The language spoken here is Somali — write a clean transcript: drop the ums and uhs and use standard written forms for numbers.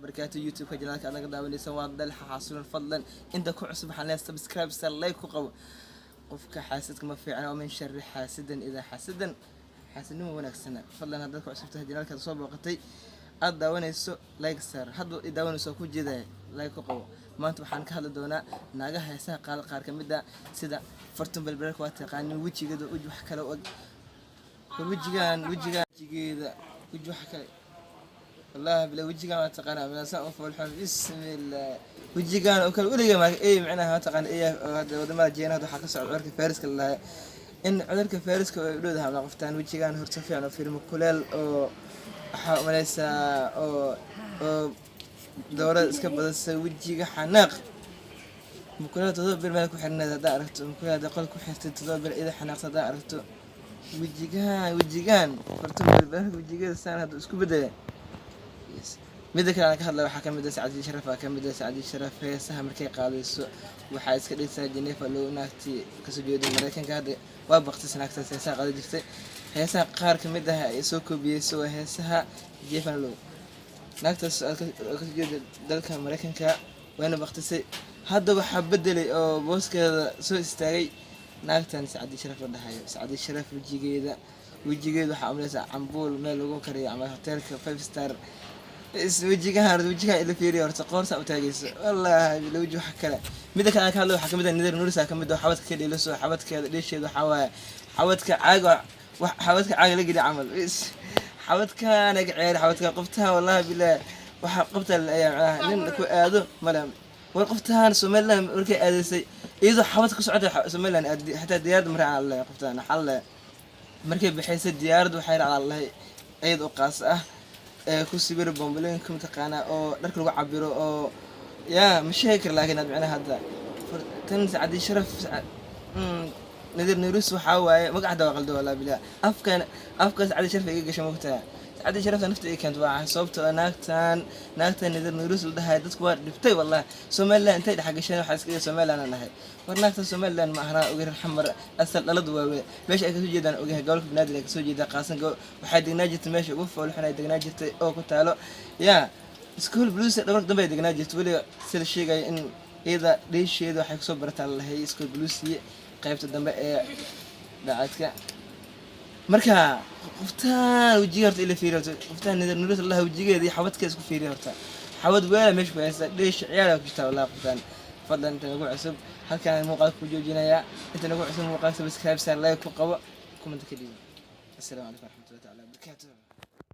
Barakaatu. YouTube-ka channel-ka aad naga daawanaysa waa Dalxa Xaasulan. Fadlan inta ku cusub waxaan leeyahay subscribe sar, like ku qabo. Qofka xaasidka ma fiicna ومن شر حاسد إذا حسد. Xaasidnimo wanaagsana. Fadlan haddaad ku cusub tahay channel-kaad soo booqatay, aad daawanayso, like saar. Hadda i daawanayso ku jeedaya, like ku qabo. Maanta waxaan ka hadli doonaa naagaha heesaha qaada qaar ka mid ah, sida Fartun Belbelerka. Waa taqaanin wejigeeda, weji wax kale og. War wejigaan, wejigaan, wejigeeda, weji wax kale, wallahi bila wejigaan waa taqaanaa meesaan u foolxun. Bismillah, wejigaan oo kale weliga ma ey macnaha waa taqaana ey oo hadda wadamada Jeenaha waxaa ka socda cudurka fayraska la lahaa, in cudurka fayraska ay u dhowdahay ma qoftaan. Wejigaan horta fiican oo fiirmo kuleel oo waxaa umalaysaa oo doorada iska badasa, wejiga xanaaq. Mukuleel 7 bir meel ku xirneed haddaa aragto, mukuleel haddaa qol ku xirtay 7 bir ida xanaaqsa haddaa aragto. Wejigaan, wejigaan Fartun Belbelerka, wejigeeda saan hadda isku bedelay. Midda kale aan ka hadlay waxaa kamid ah Sacdiyo Sharaf. Aa kamid ah Sacdiyo Sharaf. Heesaha markay qaadayso waxaa iska dhigtaa Jennifer Low, naagtii kasoo jeeday Mareykanka. Hadda waa baqtis naagtaas heesaha qaadi jirtay. Heesaha qaar kamid ah ay soo koobiyeyso waa heesaha Jennifer Low, naagtaas oo kasoo jeeda dalka Mareykanka, wayna baqtisay. Hadda waxaa bedelay oo booskeeda soo istaagay naagtan Sacdiyo Sharaf la dhahayo. Sacdiyo Sharaf wejigeeda, wejigeeda waxaa umaleysaa cambuul meel lagu kariyo ama hoteelka five star. Wejigahan, wejigahan ila fiiriya horta, qoorsaa u taagayso, wallaahi bila weji wax kale. Midda kale aan ka hadlay waxaa kamid ah Nidar Nuris. Aa kamid ah xabadka ka dheeliso. Xabadkeeda dheesheeda waxaa waaye xabadka caaga, wax xabadka caaga la geli camal. Xabadkaana ka ciyaari xabadka qoftaha, wallahi bilah waxa qofta la ayaa macnaha nin ku aado male. War qoftahan Somaliland markay aadaysay iyadoo xabadka ku socota Somaliland aad xataa diyaarad markaa la qoftahan waxaa la markay baxaysay diyaarad waxay raacdaa lahay iyad oo qaas ah ee ku sawira bombalooyinka mataqaanaa oo dharka lagu cabiro oo yaa ma sheegi kara. Laakiin had micnaha hadda tan Sacdi Sharaf, Nadir Nurus waxaa waaye magacda waa qaldo, walaa bilaa afkan afka Sacdi Sharaf iga gashay mogtaa. Sacdi Sharafta nafta ii keento waa sababtoo ah naagtan Nadir Nurus la dhahay dadku waa dhibtay, wallahi. Somaliland intay dhex gasheen waxaa iska Somaliland aan dhahay. War naagtan Somaliland ma ahna, ogeyn Xamar asal dhaladu waawe meesha ay kasoo jeedaan, ogahay gobolka Banaadir ay kasoo jeedaa qaasan. Waxay degnaa jirtay meesha ugu foolxun ay degnaa jirtay oo ku taalo yaa School Blues. Dhabarka dambe ay degnaa jirtay. Weliba sida sheegaya in iyada dheesheeda waxay kusoo barataa lahay School Blues qaybta dambe ee dhacadka. Marka qoftaan wejiga horta ila fiiriya horta, qoftaan Nidar Nurus laha wejigeeda iyo xabadkeeda isku fiiriya horta. Xabad weela meesha ku haysta, dheesha ciyaal ku jirtaa, wallahi. Qoftaan fadlan inta nagu cusub halkaan muuqaalka ku joojinayaa. Inta nagu cusub muuqaalka subscribe saar, like ku qabo, comment ka dhiibo. Assalaamu calaykum waraxmatullahi taala wabarakaatuh.